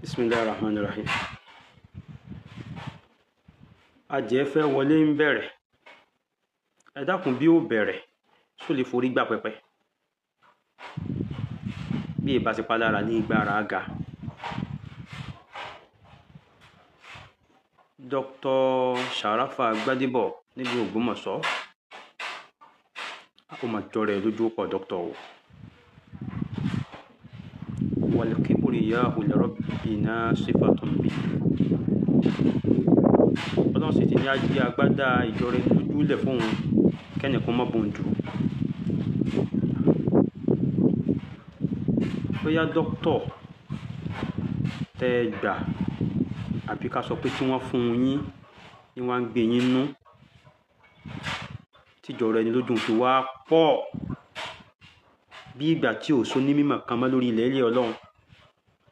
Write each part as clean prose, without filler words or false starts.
Bismillahir Rahmanir Rahim. Adìẹ fẹ́ wọlé ń bẹ̀rẹ̀. Ẹ dákun, bí ó bẹ̀rẹ̀ só lè forí gbà pẹpẹ. Bí ìbáṣepálára ní ìgbára ga. Dr. Sharafa Gbadebo nílùú Ògbómọ̀ṣọ́. Ó mà jọrọ ẹ lójú pọ̀ dókítà o. Wal-kibriyā'u li rabbinā sifatun bi. Ọlọ́run sì ti ní ají agbádá ìjọra ẹni lójú lẹ̀ fóun kẹ́nìkan má bòun dù. Bóyá dókítà tẹ́ ẹ gbà àbí ká sọ pé tí wọ́n fún yín ni wọ́n á ń gbé yín nú tíjọra ẹni lójú fi wá pọ̀ bí ìgbà tí ò só ní mímọ̀ kan mọ́ lórí ilẹ̀ ilé Ọlọ́run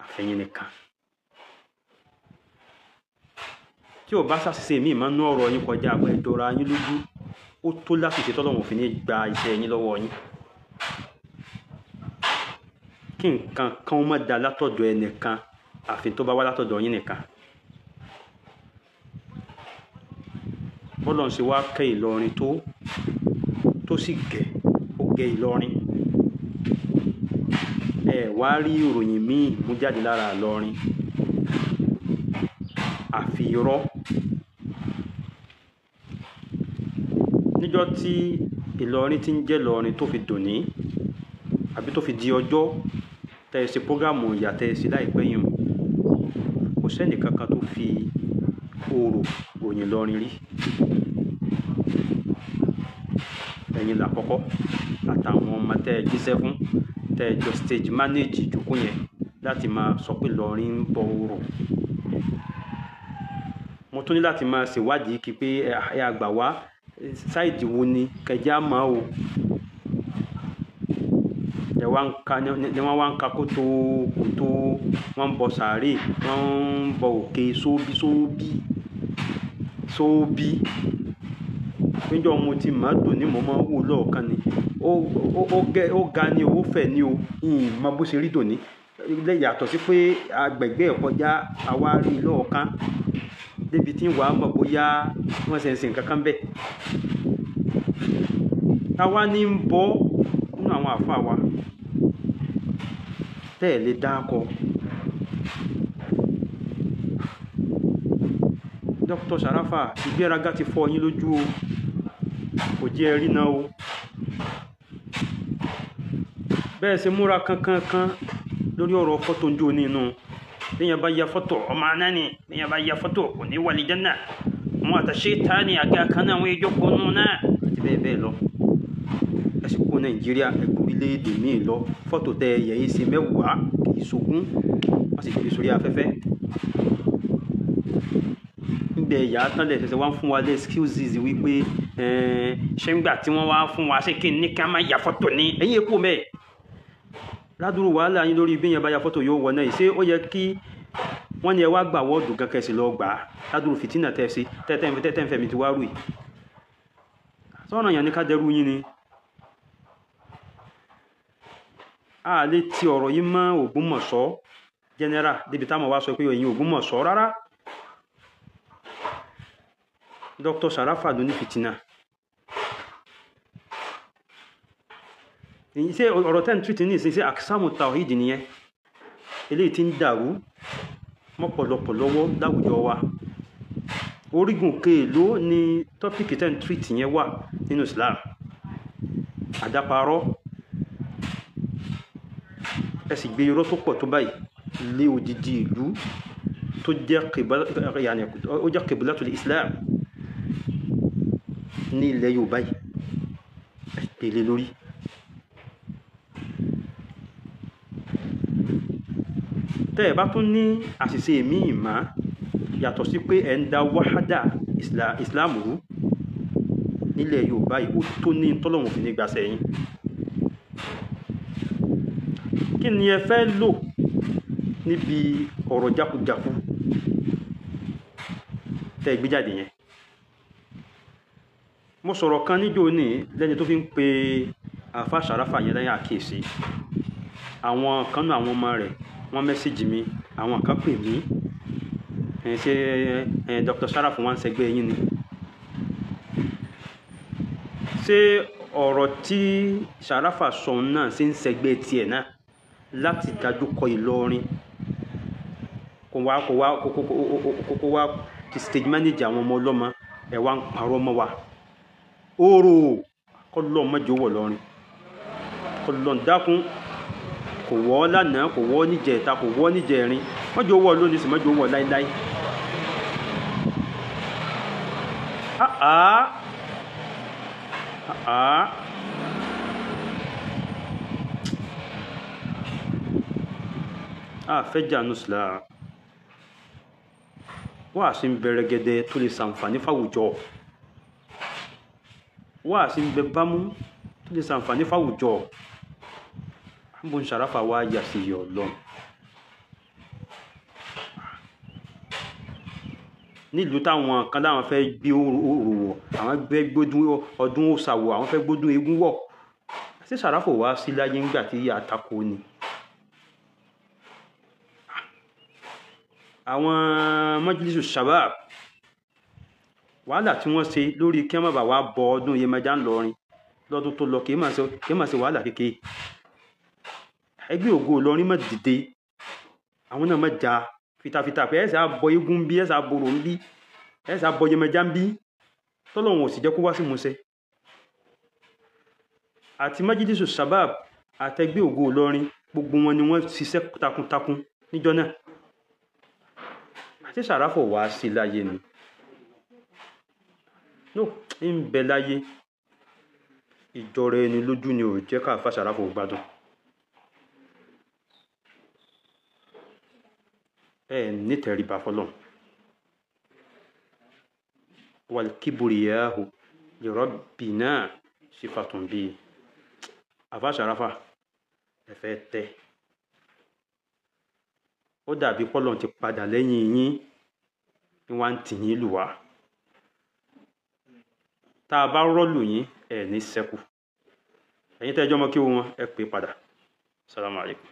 àfẹ̀yìn nìkan. Tí ò bá ṣàṣìṣe míì máa ń ná ọ̀rọ̀ yín kọjá pé ìjọra yín lójú, ó tó láṣìṣe tọ́lọ́run fi ní gba iṣẹ́ yín lọ́wọ́ yín. Kí nǹkan kan má da látọ̀dọ̀ ẹnìkan àfi tó bá wá látọ̀dọ̀ yín nìkan. Bọ́lọ́run ṣe wá kẹ́ Ìlọrin tó sì gẹ̀, ó gẹ Ìlọrin. Ẹ wá rí ìròyìn míì mú jáde lára Ìlọrin àfi irọ́. Níjọ́ tí Ìlọrin ti ń jẹ́ Ìlọrin tó fi dòní àbí tó fi di ọjọ́ tẹ́ ẹ ṣe prógámù ìyà tẹ́ ẹ ṣe láìpẹ́ yìí, kò sẹ́ni kankan tó fi orò ròyìn Ìlọrin rí. Ẹ̀yin làkọ́kọ́ àtàwọn ọmọ tẹ́ ẹ jíṣẹ́ fún, tẹ́ ẹ jọ stage manage ìjókòó yẹn láti máa sọ pé Ìlọrin ń bọ orò. Mo tún ní láti máa ṣèwádìí kí pé ẹ àgbà wá ṣáìdì wo ni kẹjá mọ́ o. Ni wọ́n wá ń ka kótó kótó, wọ́n ń bọ sàárè, wọ́n ń bọ òkè sóbí sóbí sóbí. Níjọ́ mo ti mọ̀ tò ní mo máa ń wò lọ́ọ̀kan ni. Ó ga ni o, ó fẹ̀ ni o, ìyìn mọ bó ṣe rí tòní. Yàtọ̀ sí pé agbègbè kọjá àwa rí lọ́ọ̀kan débi tí wàá mọ̀ bóyá wọ́n ṣe ń sin nǹkan kan bẹ́ẹ̀. Táwa ní ń bọ́ nínú àwọn àfáà wa tẹ́ ẹ̀ lè dáko. Dr. Sharafa, ìgbéraga ti fọ́ yín lójú o, kò jẹ́ ẹ rí náà o. Bẹ́ẹ̀ ṣe múra kankankan lórí ọ̀rọ̀ fọ́tò ń jó nínú. Bẹ́ẹ̀ bá ya fọ́tò ọmọ anáni, bẹ́ẹ̀ bá ya fọ́tò kò ní wà lìjánà. Wọn àtàṣe ta ni àga kan náà wọ́n ìjókòó nù náà àti bẹ́ẹ̀ bẹ́ẹ̀ lọ. Ẹ sì kó Nàìjíríà ẹgbẹ́ orílẹ̀-èdè míì lọ, fọ́tò tẹ ẹ̀yẹ yìí ṣe mẹ́wàá kì í ṣogún, wọ́n sì gbé sórí afẹ́fẹ́. Nígbà ẹ̀yà tán lẹ̀ ṣẹ̀ṣẹ̀ wá ń fún wa lé excuses wípé ṣé ńgbà tí wọ́n wá fún wa ṣé kí ní ká má ya fọ́tò ní ẹ̀yìn èkó mẹ́ẹ̀. Ládùúrú wàhálà yín lórí bí yẹn bá ya fọ́tò yóò wọ náà yìí, ṣé ó yẹ kí wọ́n ní ẹ wá gbà wọ́ọ̀dù gan kẹsì lọ gbà á ládùúrú fìtínà tẹ́ sí tẹ́tẹ́ ń fẹ̀mí ti wá rú yìí. Sọ́nà yẹn ní ká dẹrú yín ni. A lè ti ọ̀rọ̀ yìí mọ́ Ògbómọ̀ṣọ́ general débi táwọn wá sọ pé ẹ̀yin Ògbómọ̀ṣọ́ rárá. Dr. Sharafa ló ní fìtínà. Ṣé ọ̀rọ̀ tẹ́ ń túwìtì ní ìsinsìn àkísàmù tawhid nìyẹn? Eléyìí tí ń dàrú mọ́pọ̀lọpọ̀ lọ́wọ́ láwùjọ wa. Orígun keèló ni tọ́pìkì tẹ́ ń túwìtì yẹn wà nínú Islam. Àdáparọ́. Ẹ sì gbé irọ́ tó pọ̀ tó báyìí lé odidi ìlú tó jẹ́ qiblatul Islam ní ilẹ̀ Yorùbá yìí. Ẹ gbélé lórí. Tẹ́ ẹ bá tún ní àṣìṣe míì mọ́ yàtọ̀ sí pé ẹ̀ ń da wàhádà Islam rú nílẹ̀ Yorùbá yìí, ó tó ní tọ́lọ́hun fi ní gbàṣẹ yín. Kí ni ẹ fẹ́ lò níbi ọ̀rọ̀ jákujàku tẹ́ ẹ gbé jáde yẹn? Mo sọ̀rọ̀ kan níjó ní lẹ́ni tó fi ń pe àfáà Sharafa yẹn lẹ́yìn àkíyèsí. Àwọn kan náà àwọn ọmọ rẹ̀ Wọ́n mẹ́sẹ̀jì mi, àwọn kan pè mí, ṣé Dr. Sharafu wọn ń ṣẹgbẹ́ yín ni? Ṣé ọ̀rọ̀ tí Sharafa sọ náà ṣe ń ṣẹgbẹ́ tiẹ̀ náà láti dájú kọ Ìlọrin? Kò wá ti stage manager àwọn ọmọ ọlọ́mọ ẹ̀ wá ń parọ́ mọ́ wa. Oòrò kọ́lọ́ mọ́jọ wọ̀ lọ́rin, kọ́lọ́ ń dákún, kò wọ́ lánàá, kò wọ́ níjẹta, kò wọ́ níjẹrin, mọ́jọ wọ̀ lónìí sì mọ́jọ wọ̀ láíláí. Fẹ́ jànú sílá wá sí ń bẹ̀rẹ̀ gẹ́dẹ́ tó lè ṣàǹfààní fáwùjọ, wá sí ń bẹ bámú tó lè ṣàǹfààní fáwùjọ. Àbùn Sharafa wá yà sí yọ̀ lọ nílùú táwọn kan láwọn fẹ́ gbé òrò wọ̀, àwọn fẹ́ gbódún ọdún òòṣà wọ̀, àwọn fẹ́ gbódún eégún wọ̀. Ṣé Sharafa wá sí láyé ńgbà tí àtakò ni? Àwọn Majlisu Shabab wàhálà tí wọ́n ṣe lórí kí wọ́n má bàa wá bọ ọdún Yemọja ńlọrin lọ́dún tó lọ, kì í máa ṣe wàhálà kékeré. Ẹgbẹ́ Ògo Ìlọrin má dìde, àwọn náà má ja fitafita pé ẹ̀sà bọ eégún ń bí, ẹ̀sà borò ń bí, ẹ̀sà bọ Yemọja ń bí, tọ́lọ́hun ò sì jẹ́ kó wá sí ìmúṣẹ. Àti Majlisu Shabab àtẹgbẹ́ Ògo Ìlọrin gbogbo wọn ni wọ́n ṣiṣẹ́ takuntakun níjọ́ náà. Àti Sharafa wá sí láyé ni? No, ń bẹ láyé. Ìjọra ẹni lójú ni ò jẹ́ ká fa Sharafa gbádùn. Ẹ nítẹríba fọlọ́n. Wal kibriyahu li rabbina sifatun bi. Àfa Sharafa ẹ fẹ́ tẹ́. Ó dàbí pọ́lọ́n ti padà lẹ́yìn yín ní wá ń tì yín lù wá. Tá a bá rọ́ọ̀lù yín ẹ̀ ní sẹ́kù. Ẹ̀yin tẹ́jọ́ mọ́ kí wọ́n ẹ pè padà. Salamu alaykum.